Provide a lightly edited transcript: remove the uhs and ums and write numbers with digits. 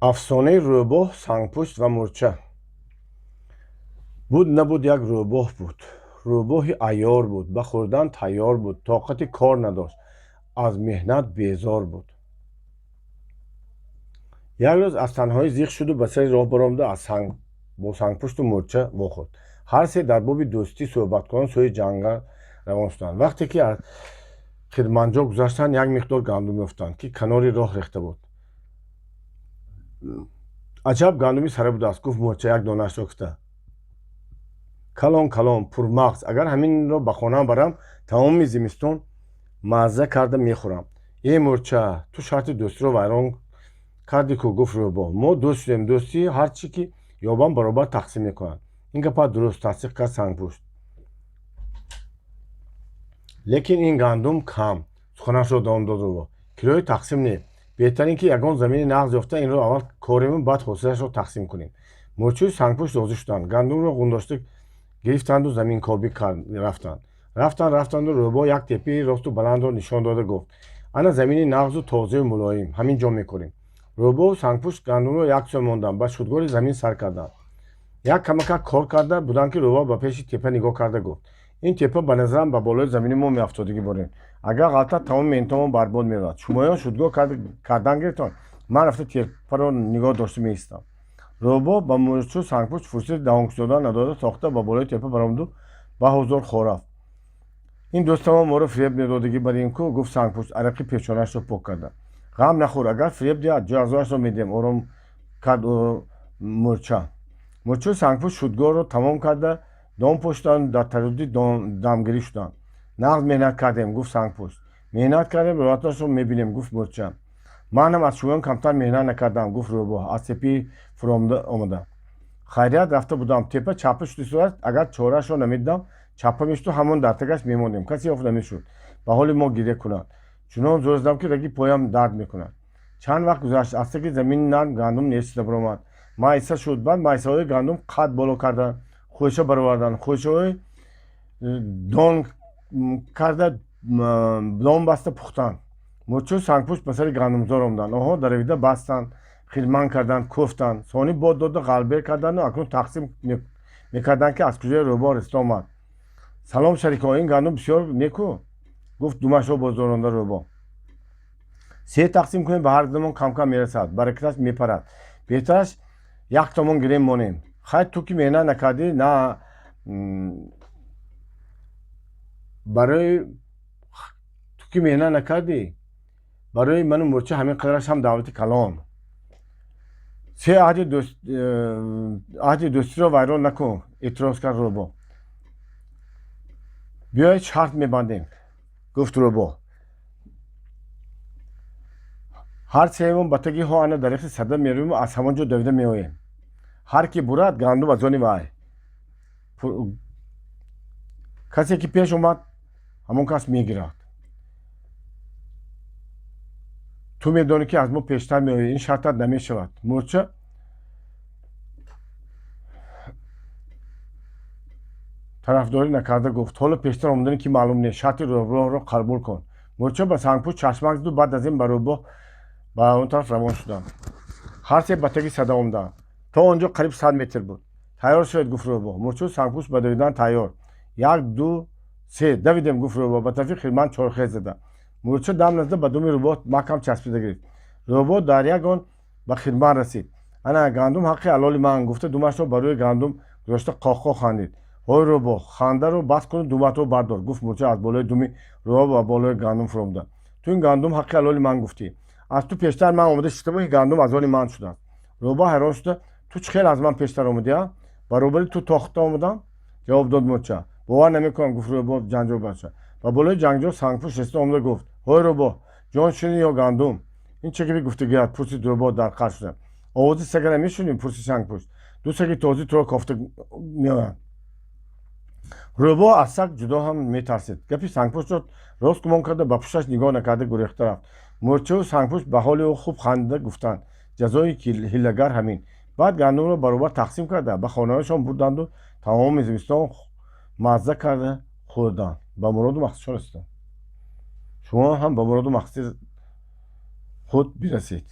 Афсонаи рӯбоҳ, сангпушт ва мӯрча. Буд, набуд, як рӯбоҳ буд. Рӯбоҳи айёр буд, ба хӯрдан тайёр буд, тоқати кор надошт, аз меҳнат безор буд. Як рӯз аз танҳоӣ зиқ шуду ба сари роҳ баромада бо сангпушту мӯрча вохӯрд. Ҳар се дар боби дӯстӣ суҳбаткунон сӯи ҷангал равон шуданд. Вақте ки аз хирманҷо гузаштанд, як миқдор гандум ёфтанд, ки канори роҳ рехта буд. Аҷаб гандуми сара будааст, гуфт мӯрча як донаашро гуфта. Калон калон, пурмағз. Агар ҳаминро ба хонаам барам, тамоми зимистон мазза карда мехӯрам. Э, мӯрча, ту шарти дӯстиро вайрон кардӣ ку, гуфт рӯбоҳ. Мо дӯст шудем, дӯстӣ ҳар чӣ ки ёбам, баробар тақсим мекунанд. Ин гапат дуруст, тасдиқ кард сангпушт. Лекин ин гандум кам, суханашро давом дод рӯбоҳ. Кирои тақсим не. Беҳтар ин ки ягон замини нағз ёфта, инро аввал корему, баъд ҳосилашро тақсим кунем. Мӯрчаю сангпушт розӣ шуданд. Гандумро ғундошта гирифтанду заминкобӣ рафтанд. Рафтанд, рафтанду рӯбоҳ як теппаи росту баландро нишон дода гуфт: ана замини нағзу тозаю мулоим, ҳамин ҷо мекорем. Рӯбоҳу сангпушт гандумро як сӯ монданд, ба шудгори замин сар карданд. Як камакак кор карда буданд, ки рӯбоҳ ба пеши теппа нигоҳ карда гуфт: ин теппа ба назарам ба болои замини мо меафтодагӣ борем. Агар ғалтад, тамоми меҳнатамон барбод меравад. Шумоён шудгор кардан гирифтон, ман рафта теппаро нигоҳ дошта меистам. Рӯбоҳ ба мӯрчу сангпушт фурсати даҳонкушодан надода, тохта ба болои теппа баромаду ба ҳузур хор рафт. Ин дӯстамон моро фиреб медодагӣ бар ин ку, гуфт сангпушт, арақи пешонаашро пок карда. Ғам нахӯр, агар фиреб диҳад, ҷазояшро медиҳем, ором кард мӯрча. Мӯрчаю сангпушт шудгорро тамом карда, дом пӯшиданду дар тараддуди дамгирӣ шуданд. Нағз меҳнат кардем, гуфт сангпушт. Меҳнат кардем, роҳаташро мебинем, гуфт мӯрча. Манам аз шумоён камтар меҳнат накардам, гуфт рӯбоҳ, аз теппаи фуромада омада. Хайрият рафта будам, теппа чаппа шуда истодааст, агар чораашро намедидам, чаппа мешуду ҳамон дар тагаш мемондем, касе ёфт намешуд ба ҳоли мо гиря кунад. Чунон зӯр задам, ки раги поям дард мекунад. Чанд вақт гузашт, аз таги замини нарм гандум нечида баромад. Майса шуд, баъд майсаҳои гандум қад боло карданд, хӯша бароварданд, хӯшаҳои дон карда, дон баста пухтанд. Мӯрчаю сангпушт ба сари гандумзор омаданд. Онҳо даравида бастанд, хирман карданд, кӯфтанд. Сонӣ бод дода ғалбер карданду акнун тақсим мекарданд, ки аз куҷое рӯбоҳ расида омад. Салом, шарикон, ин гандум бисёр неку, гуфт думашро боздоронда рӯбоҳ. Се тақсим кунем, ба ҳар кудомон кам-кам мерасад, баракаташ мепарад. Беҳтараш як томон гирем монем. Хай, ту ки меҳнат накардӣ, на барои ту ки меҳнат накардӣ, барои ману мӯрча ҳамин қадараш ҳам давлати калон. Се аҳди дӯстиро вайрон накун, эътироз кард рӯбоҳ. Биёед, шарт мебандем, гуфт рӯбоҳ. Ҳар сеюмон ба таги ҳо ана дарахти сада меравиму аз ҳамон ҷо давида меоем. Ҳар ки бурад, гандум аз они вай. Касе ки пеш омад, ҳамон кас мегирад. Ту медонӣ, ки аз мо пештар меоӣ, ин шартат намешавад. Мӯрча тарафдорӣ накарда гуфт: ҳоло пештар омадани ки маълум нест, шарти рӯбоҳро қабул кун. Мӯрча ба сангпушт чашмак заду баъд аз ин ба рӯбоҳ ба он тараф равон шуданд. Ҳар се ба таги сада омаданд. То он ҷо қариб 100 метр буд. Тайёр шавед, гуфт рӯбоҳ. Мӯрчаю сангпушт ба давидан тайёр. Як, ду, се, давидем, гуфт рӯбоҳ, ба тарафи хирман чорхез зада. Мӯрча дам назада ба думи рӯбоҳ маҳкам часпида гирифт. Рӯбоҳ дар як он ба хирман расид. Ана гандум ҳаққи ҳалоли ман, гуфта думашро ба рӯи гандум гузошта қоқ-қоқ хандид. Ҳой рӯбоҳ, хандаро бас куну думатро бардор, гуфт мӯрча аз болои думи рӯбоҳ ба болои гандум фуромада. Ту ин гандум ҳаққи ҳалоли ман гуфтӣ. Аз ту пештар ман омода шудаму ин гандум аз они ман шудааст. Рӯбоҳ ҳайрон шуда: ту чӣ хел аз ман пештар омадӣ, а? Баробари ту тохта омадам? Ҷавоб дод мӯрча. Бовар намекунам, гуфт рӯбоҳ ҷанҷол бардошта. Ба болои ҷангҷо сангпушт расида омада гуфт: ҳой рӯбоҳ, ҷон ширин ё гандум? Ин чӣ гапи гуфтагиат? Пурсид рӯбоҳ дар қаҳр шуда. Овози сага намешунӣ? Пурсид сангпушт. Ду саги тозӣ туро кофта меоянд. Рӯбоҳ аз саг ҷудо ҳам метарсид. Гапи сангпуштро рост гумон карда, ба пушташ нигоҳ накарда гурехта рафт. Мӯрчаю сангпушт ба ҳоли ӯ хуб хандида гуфтанд: ҷазои ҳилагар ҳамин. Баъд гандумро баробар тақсим карда, ба хонаҳояшон бурданду тамоми зимистон мазза карда хӯрданд. Ба муроду мақсадшон расиданд. Шумо ҳам ба муроду мақсади худ бирасед.